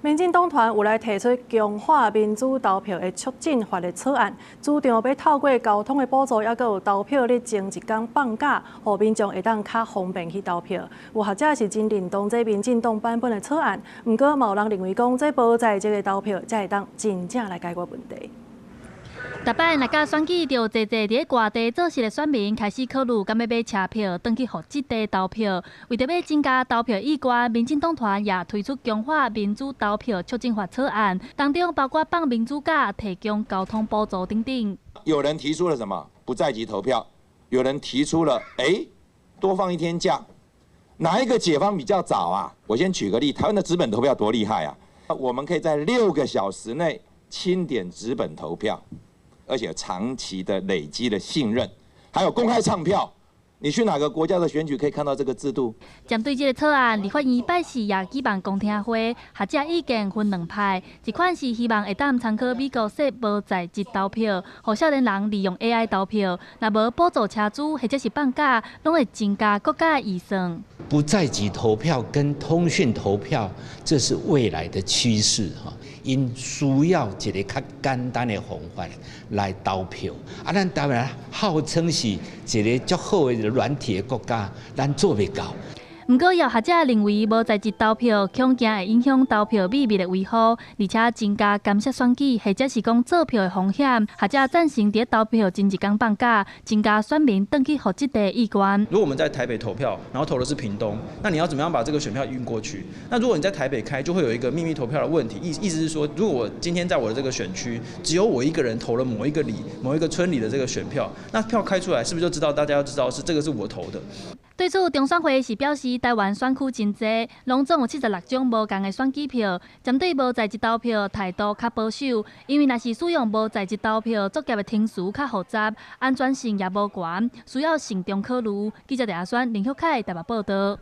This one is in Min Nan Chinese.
民進黨團有來提出強化民主投票的促進法的草案，主張欲透過交通的補助，抑閣有投票日前一工放假，予民眾會當較方便去投票。有學者是真認同這民進黨版本的草案，毋過嘛有人認為講，這無在籍的投票才會當真正來解決問題。逐擺若到選舉，就濟濟佇外地做事的選民開始考慮，敢欲買車票，轉去戶籍地投票。為著欲增加投票意願，民進黨團也推出強化民主投票促進法草案，當中包括放民主假、提供交通補助等等。有人提出了什麼？不在籍投票。有人提出了，欸，多放一天假。哪一個解方比較早啊？我先舉個例，台灣的紙本投票多厲害啊！我們可以在6個小時內清點紙本投票。而且長期的累積的信任，還有公開唱票，你去哪個國家的選舉可以看到這個制度？針對這個草案，立法院拜四也舉辦公聽會，學者意見分兩派，一款是希望會當參考美國設無在籍投票，予少年人利用 AI 投票，若無補助車資或者是放假，攏會增加國家預算。不在籍投票跟通訊投票，這是未來的趨勢哈。𪜶需要一个較簡單的方法來投票。啊，咱台灣號稱是一个足好的軟體的國家，咱做袂到。毋過，有學者認為，無在籍投票恐驚會影響投票秘密的維護，而且增加監視選舉或者是講作票的風險。學者贊成佇投票前一工放假，增加選民轉去戶籍地意願。如果我們在台北投票，然後投的是屏東，那你要怎麼樣把這個選票運過去？那如果你在台北開，就會有一個秘密投票的問題。意思是說，如果我今天在我的這個選區，只有我一個人投了某一個里、某一個村裡的這個選票，那票開出來，是不是就知道大家要知道是這個是我投的？對此，中選會是表示，台灣選區真濟，攏總有76種無仝的選舉票。針對無在籍投票態度較保守，因為若是使用無在籍投票作業的程序較複雜，安全性也無懸，需要慎重考慮。記者鄭阿選、林旭凱台北報道。